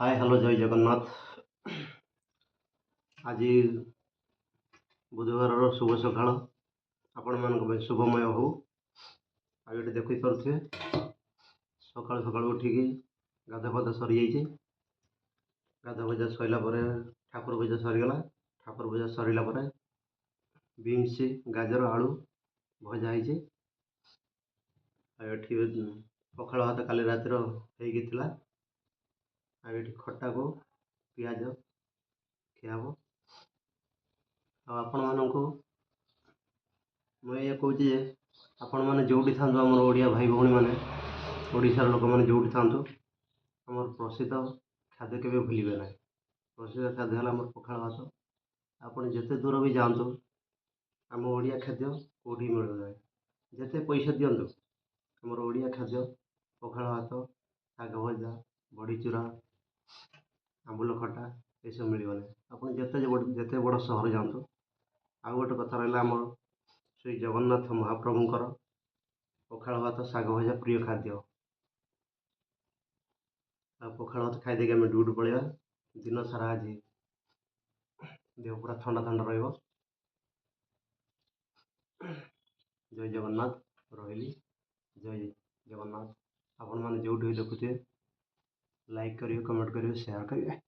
ହାଏ, hello, ଜୟ ଜଗନ୍ନାଥ। ଆଜି ବୁଧବାରର ଶୁଭ ସକାଳ ଆପଣମାନଙ୍କ ପାଇଁ ଶୁଭମୟ ହଉ। ଆଉ ଏଠି ଦେଖିପାରୁଥିବେ, ସକାଳୁ ସକାଳୁ ଉଠିକି ଗାଧୁଆ ପାଧୁଆ ସରିଯାଇଛି। ଗାଧୁଆ ପୂଜା ସରିଲା ପରେ ଠାକୁର ପୂଜା ସରିଗଲା। ଠାକୁର ପୂଜା ସରିଲା ପରେ ବିନ୍ସ, ଗାଜର, ଆଳୁ ଭଜା ହେଇଛି। ଆଉ ଏଠି ପଖାଳ ଭାତ କାଲି ରାତିର ହେଇକି ଥିଲା। ଆଉ ଏଠି ଖଟାକୁ ପିଆଜ ଖିଆ ହେବ। ଆଉ ଆପଣମାନଙ୍କୁ ମୁଁ ଏଇଆ କହୁଛି ଯେ ଆପଣମାନେ ଯେଉଁଠି ଥାଆନ୍ତୁ, ଆମର ଓଡ଼ିଆ ଭାଇ ଭଉଣୀମାନେ, ଓଡ଼ିଶାର ଲୋକମାନେ ଯେଉଁଠି ଥାଆନ୍ତୁ, ଆମର ପ୍ରସିଦ୍ଧ ଖାଦ୍ୟ କେବେ ଭୁଲିବେ ନାହିଁ। ପ୍ରସିଦ୍ଧ ଖାଦ୍ୟ ହେଲା ଆମର ପଖାଳ ଭାତ। ଆପଣ ଯେତେ ଦୂର ବି ଯାଆନ୍ତୁ, ଆମ ଓଡ଼ିଆ ଖାଦ୍ୟ କେଉଁଠି ମିଳିବ ନାହିଁ। ଯେତେ ପଇସା ଦିଅନ୍ତୁ, ଆମର ଓଡ଼ିଆ ଖାଦ୍ୟ ପଖାଳ ଭାତ, ଶାଗ ଭଜା, ବଡ଼ିଚୁରା, ଆମ୍ବୁଲ ଖଟା, ଏସବୁ ମିଳିବ ନାହିଁ, ଆପଣ ଯେତେ ଯେତେ ବଡ଼ ସହର ଯାଆନ୍ତୁ। ଆଉ ଗୋଟେ କଥା ରହିଲା, ଆମର ଶ୍ରୀ ଜଗନ୍ନାଥ ମହାପ୍ରଭୁଙ୍କର ପଖାଳ ଭାତ, ଶାଗ ଭଜା ପ୍ରିୟ ଖାଦ୍ୟ। ଆଉ ପଖାଳ ଭାତ ଖାଇଦେଇକି ଆମେ ଡ୍ୟୁଟି ପଳେଇବା। ଦିନ ସାରା ଆଜି ଦେହ ପୁରା ଥଣ୍ଡା ଥଣ୍ଡା ରହିବ। ଜୟ ଜଗନ୍ନାଥ। ରହିଲି, ଜୟ ଜଗନ୍ନାଥ। ଆପଣମାନେ ଯେଉଁଠି ବି ଦେଖୁଥିବେ, ଲାଇକ୍ କରିବେ, କମେଣ୍ଟ କରିବେ, ସେୟାର କରିବେ।